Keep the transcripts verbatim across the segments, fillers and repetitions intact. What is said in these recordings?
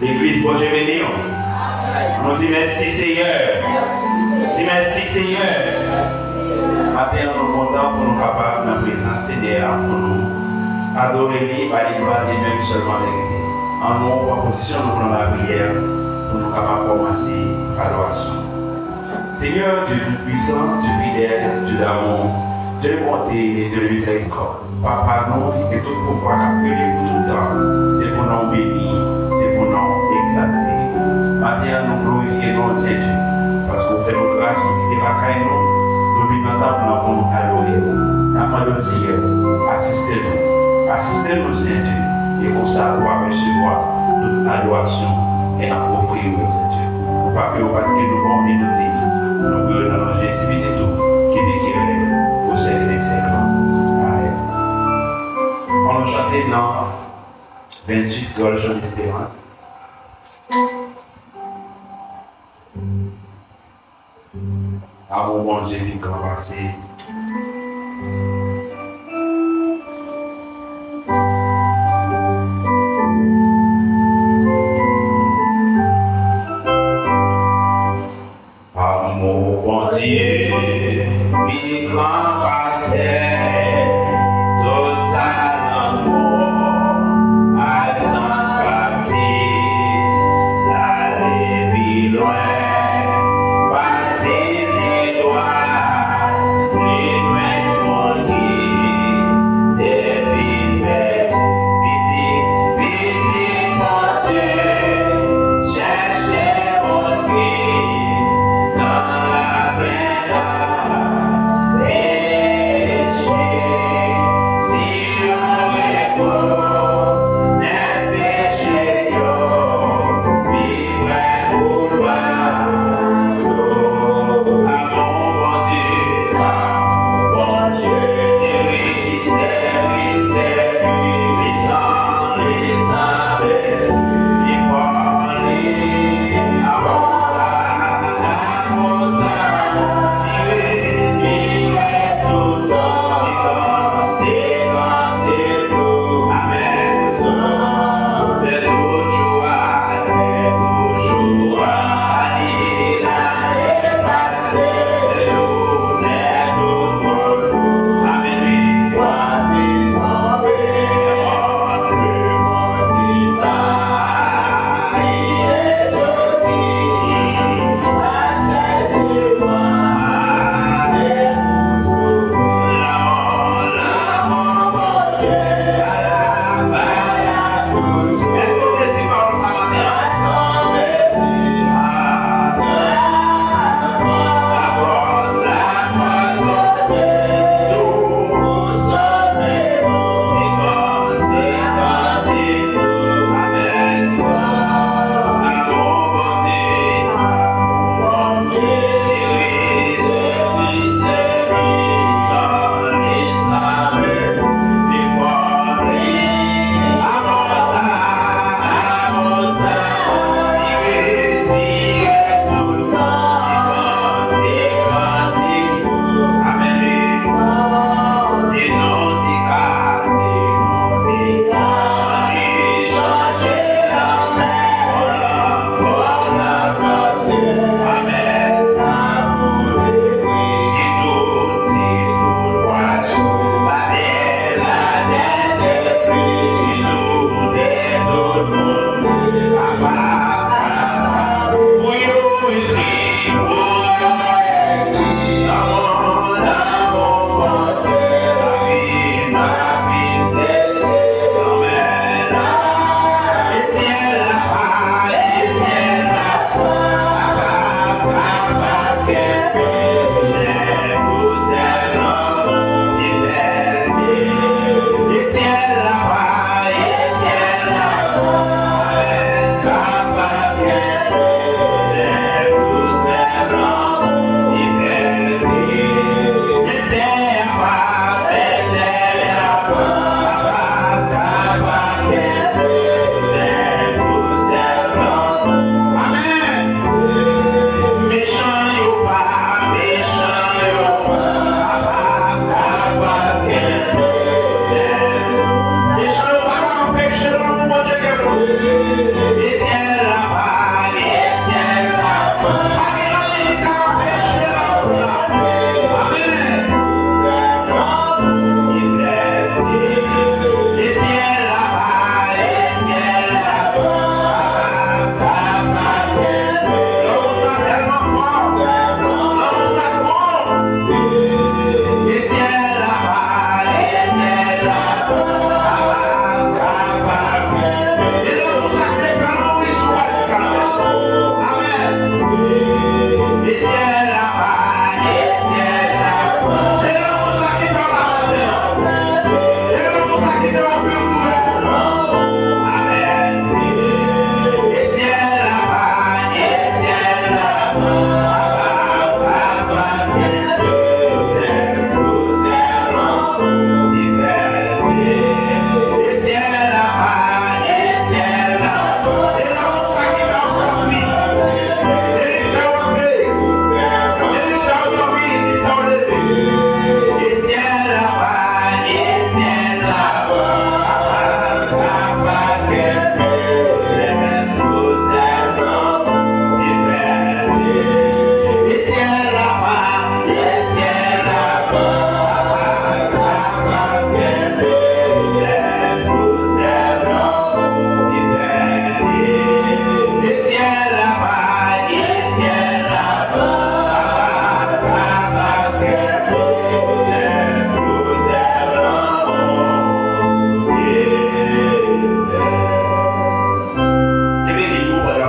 Legliz, Bondye beni w. Nou di mèsi, Seyè. Di mèsi, Seyè. Maten an, nou kontan pou nou kapab nan prezans Senyè a, pou nou adore li, ba li glwa, li menm sèlman merite. Ann nou pran pozisyon nou pran lapriyè pou nou kapab kòmanse adorasyon. Seigneur Dieu tout-puissant, Dieu fidèle, Dieu d'amour, Dieu de bonté et de miséricorde. Papa nou ki gen tout pouvwa, k ap règne pou tout tan. Se pou non w beni, se pou non w egzalte. Maten an, nou glorifye non w, Sentye, paske w fè nou gras, nou kite lakay nou, nou vin nan tanp lan pou nou adore w. N ap mande w, Seyè, asiste nou, asiste nou, Sentye, e konsa w ap resevwa tout adorasyon ke n ap ofri w yo, Sentye. Nou pa pè w paske nou bon, men nou diy. Nou priye w nan non Jezi, Pitit ou, ki viv, ki règne pou syèk dè syèk la. Amèn. Ann nou chante nan venntuit, Gòl Jan Esperans. Amou Bondye vin gran pase. Amou Bondye pi gran pase tout sa lanmò ak senpati. L ale pi lwen pase zetwal, li jwenn moun ki te vin pèdi. Pitit, pitit Bondye, chèche moun ki nan lapenn la. Peche, si yo rekonèt peche yo, li prè pou l padone. Amou Bondye, amou Bondye, seri, seri, seri, li san, li san, li fò, li amou sa, amou sa, dire, dire toutan, se kantite. Amèn. Lè toujou a, lè toujou a, li la depase, lè nou, lè nou, amèn, wi.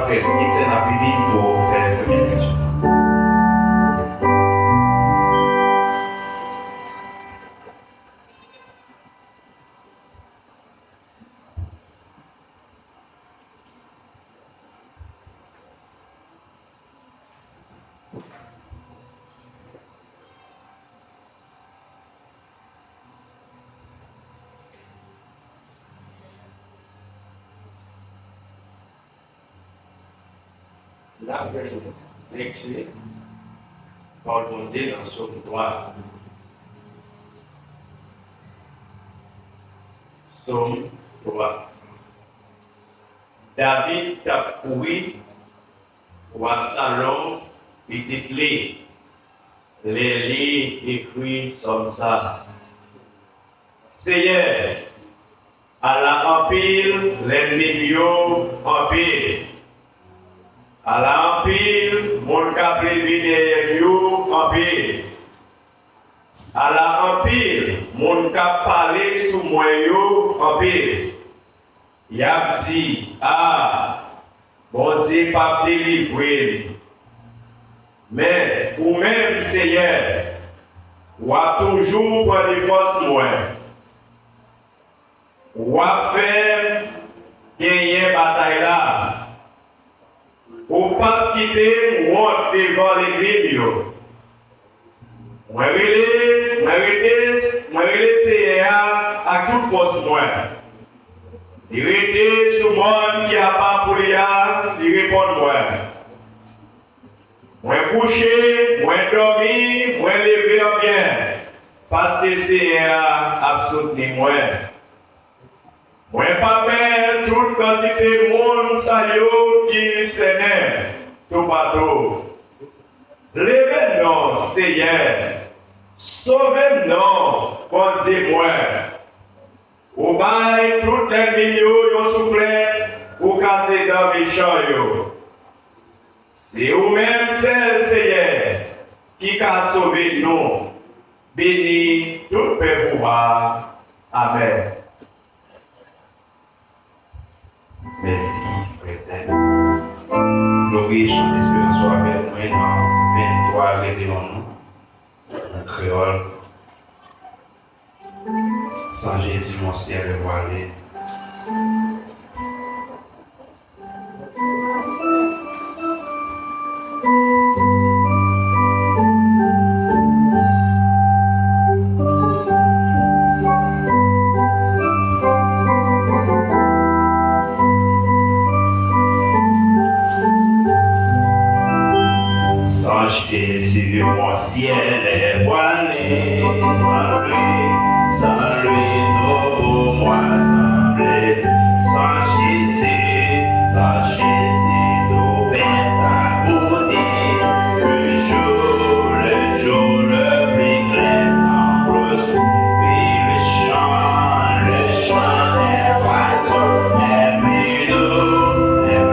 Frè Nixon ap vini pou fè premye lekti. N ap jwenn lekti pawòl Bondye nan Sòm twa. Sòm twa. David t ap kouri pou Absalom, pitit li, lè li ekri sòm sa a. Seyè, ala anpil lènmi m yo anpil! Ala anpil moun k ap leve dèyè m yo anpil! Ala anpil moun k ap pale sou mwen yo anpil! Y ap di, a, Bondye p ap delivre l. Men, ou menm, Seyè, w ap toujou pran defans mwen. W ap fè m genyen batay la. Ou p ap kite m wont devan lènmi m yo. Mwen rele, mwen rele, mwen rele Seyè a ak tout fòs mwen. Li rete sou mòn ki apa pou li a, li reponn mwen. Mwen kouche, mwen dòmi, mwen leve an byen, paske Seyè a ap soutni mwen. Mwen pa pè tout kantite moun sa yo ki sènen toupatou. Leve non, Seyè, sove m non, Bondye mwen. Ou bay tout lènmi m yo yon souflèt, ou kase dan mechan yo. Se ou menm sèl, Seyè, ki ka sove nou. Beni tout pèp ou a. Amèn. Mèsi, frè Zèb. Glori, chan desperans ou avèk mwen nan venntwa reveyon nou, nan kreyòl. Sans Jésus, mon ciel est voilé. Sans Jésus, mon ciel est voilé, sans lui, sans lui, tout pour moi semblait. Sans Jésus, sans Jésus, tout est abouti. Le jour, le jour le plus clair s'approche. Puis le chant, le chant des oiseaux, des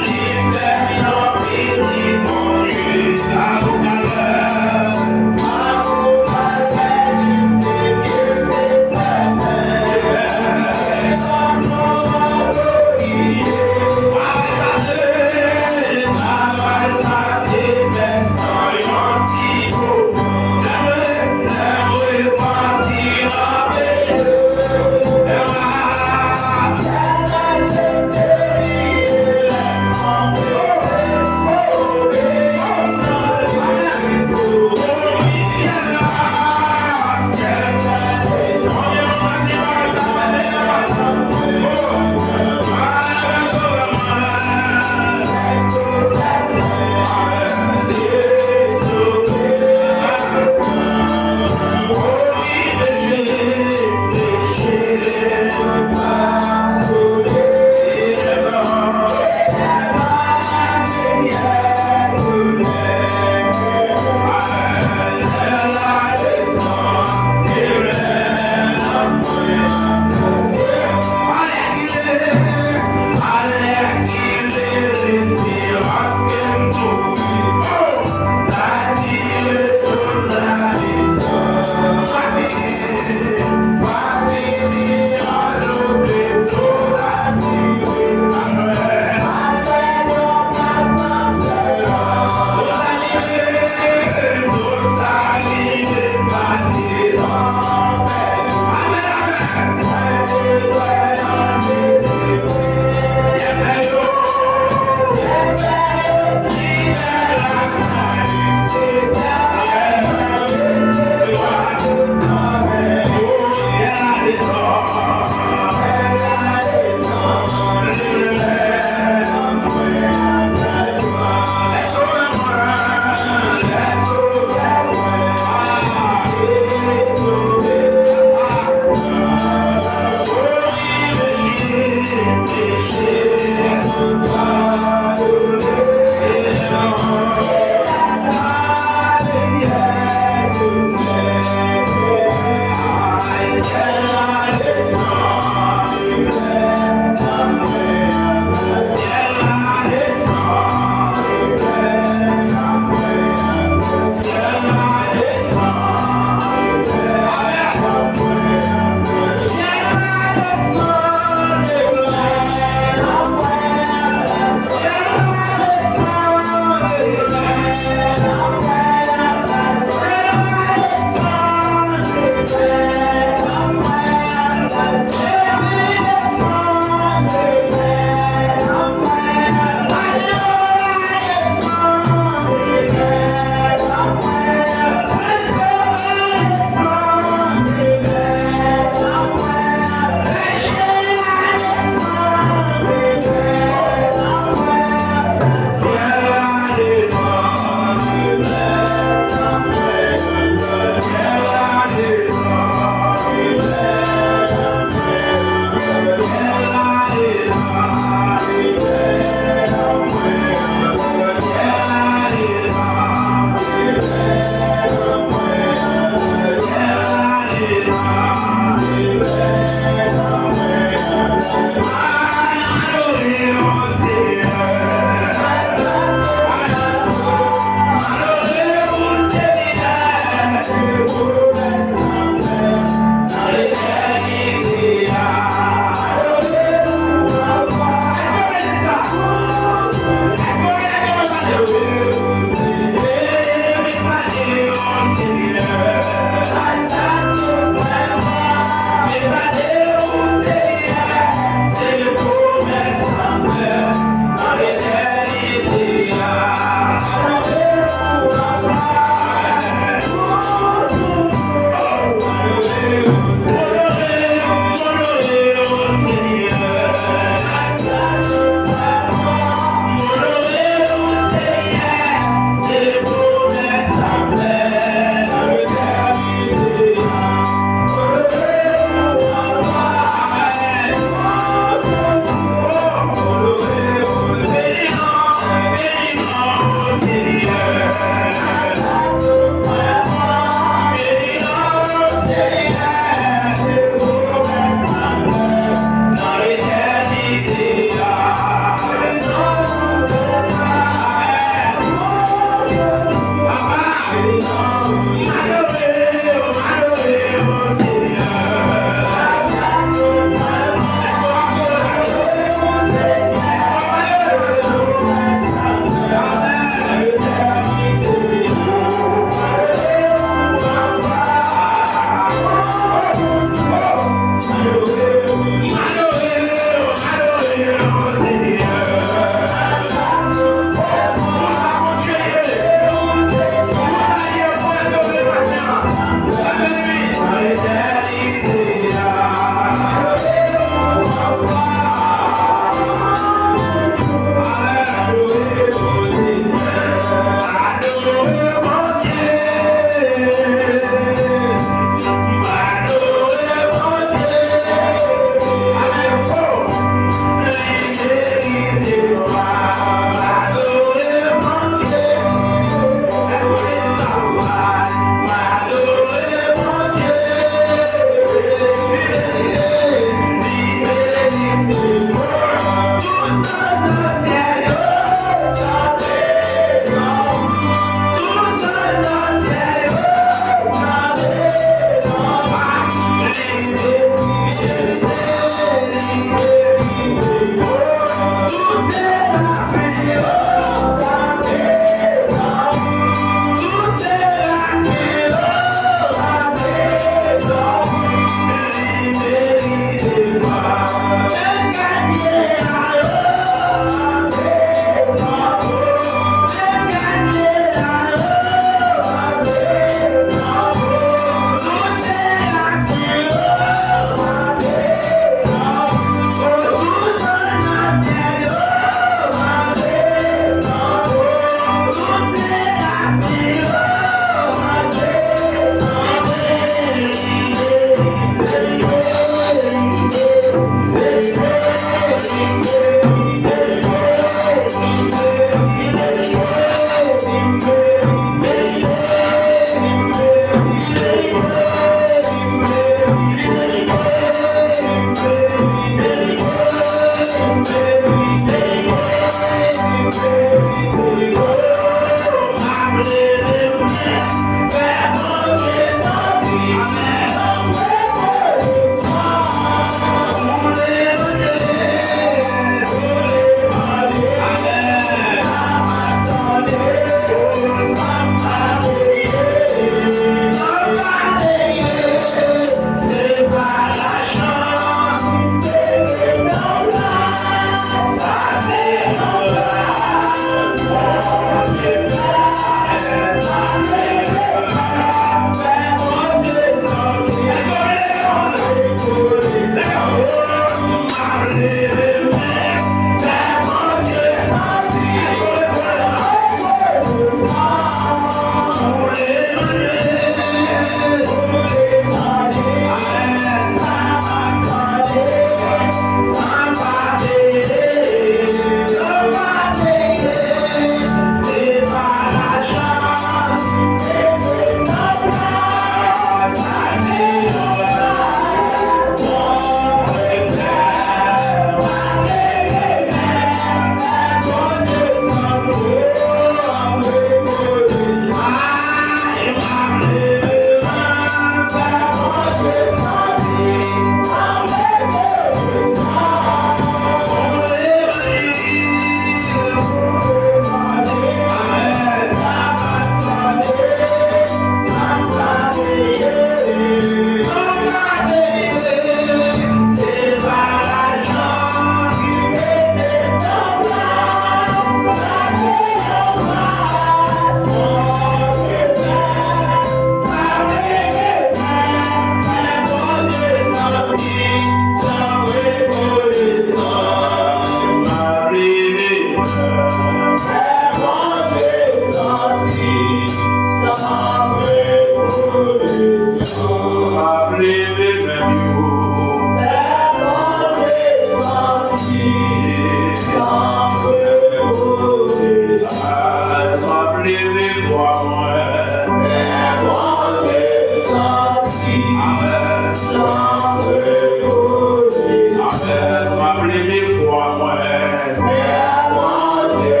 M ap leve vwa mwen. Fè Bondye santi. Amèn. Jan repoze. Amèn. M ap leve vwa mwen. Fè Bondye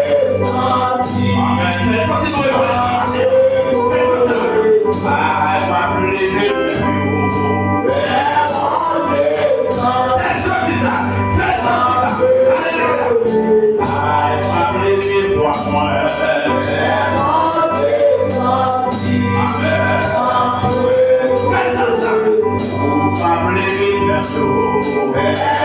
santi. Amèn. Fè l santi nan repoze. Fè l santi nan repoze. M ap leve vwa mwen. Fè Bondye santi. Fè l santi sa. Fè l santi sa. Alelouya. Ay, m ap leve vwa mwen. Amèn. Fè l santi sa. Ou p ap leve tèt ou. Ay,